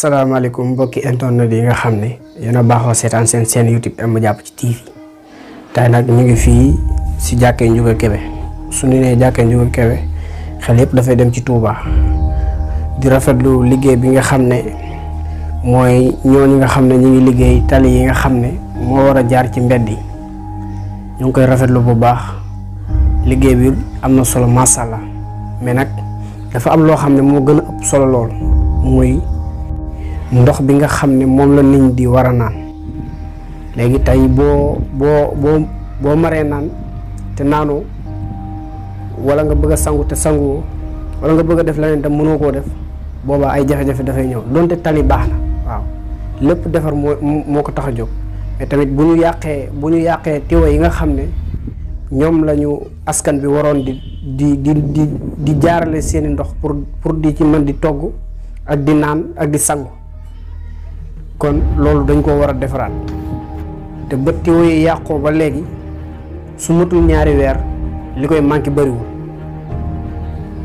asalaamaaleykum mbokki internet yi nga xam ne yéen a baaxoo seetaan seen chaîne YouTube M Jàpp Ci TV tey nag ñu ngi fii si jàkkee Ndiouga Kébé su ñu nee jàkkee Ndiouga Kébé xel yëpp dafay dem ci Touba di rafetlu liggéey bi nga xam ne mooy ñooñu nga xam ne ñu ngi liggéey tali yi nga xam ne moo war a jaar ci mbedd yi ñu ngi koy rafetlu bu baax liggéey bi am na solo macha allah mais nag dafa am loo xam ne moo gën a ëpp solo lool muy ndox bi nga xam ne moom la nit ñi di war a naan léegi tey boo maree naan te naanoo wala nga bëgg a sangu te sanguwoo wala nga bëgg a def leneen te mënoo koo def boobaa ay jafe-jafe dafay ñëw donte tali baax na waaw lépp defar moo ko tax a jóg mais tamit bu ñu yàqee tiwa yi nga xam ne ñoom lañu askan bi waroon di jaarale seeni ndox pour di ci mën di togg ak di naan ak di sangu kon loolu dañ koo war a defaraat te ba tiwo yi yàqoo ba léegi su matul ñaari weer li koy manqué bariwul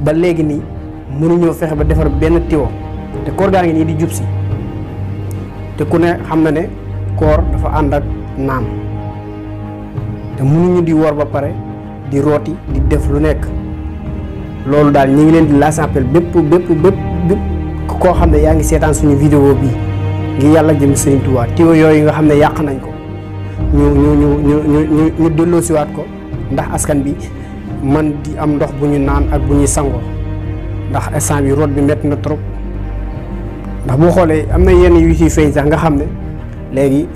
ba léegi nii mënuñoo fexe ba defar benn tiwo te koor gaa ngi nii di jub si te ku ne xam na ne koor dafa ànd ak naan te mënuñu di woor ba pare di rooti di def lu nekk loolu daal ñu ngi leen di lancer appel bépp koo xam ne yaa ngi seetaan suñu vidéo bii ngir yàlla jëm Sëriñ Tuubaa tiwo yooyu nga xam ne yàq nañ ko ñu delloosiwaat ko ndax askan bi man di am ndox bu ñu naan ak bu ñuy sangoo ndax instant bi root bi métti na trop ndax boo xoolee am na yenn yu ciy feeñ sax nga xam ne léegi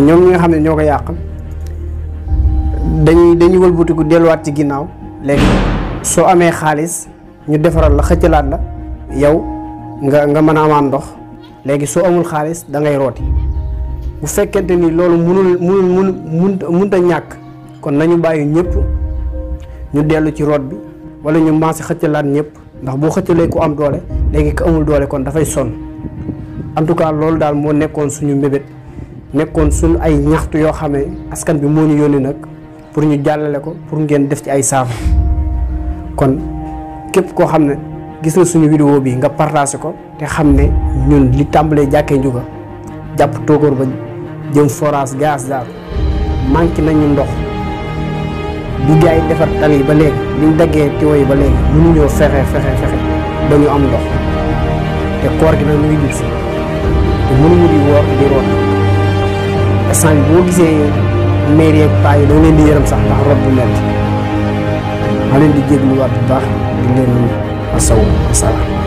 ñoom ñi nga xam ne ñoo ko yàq dañuy wëlbatiku delluwaat ci ginnaaw léegi soo amee xaalis ñu defaral la xëccalaat la yow nga mën a amaan ndox léegi soo amul xaalis da ngay rooti bu fekkente ni loolu mënut a ñàkk kon nañu bàyyi ñëpp ñu dellu ci root bi wala ñu maase xëccalaat ñëpp ndax boo xëccalee ku am doole léegi ku amul doole kon dafay sonn en tout cas loolu daal moo nekkoon suñu mbébét nekkoon suñu ay ñaxtu yoo xam ne askan bi moo ñu yónni nag pour ñu jàllale ko pour ngeen def ci ay saafara kon képp koo xam ne gis na suñu vidéo bi nga partagé ko te xam ne ñun li tàmbalee jàkkee Ndiouga jàpp Togor ba jëm forage gaz daal manqué nañu ndox bi gars yi defar tali yi ba léegi liñ daggee tiwo yi ba léegi mënuñoo fexe ba ñu am ndox te koor gi nag ñu ngi jub si te mënuñu di woor di root instant bi boo gisee mairie ak paa yi da leen di yërëm sax ndax root bu metti maa leen di jégluwaat bu baax di leen masawu asalaam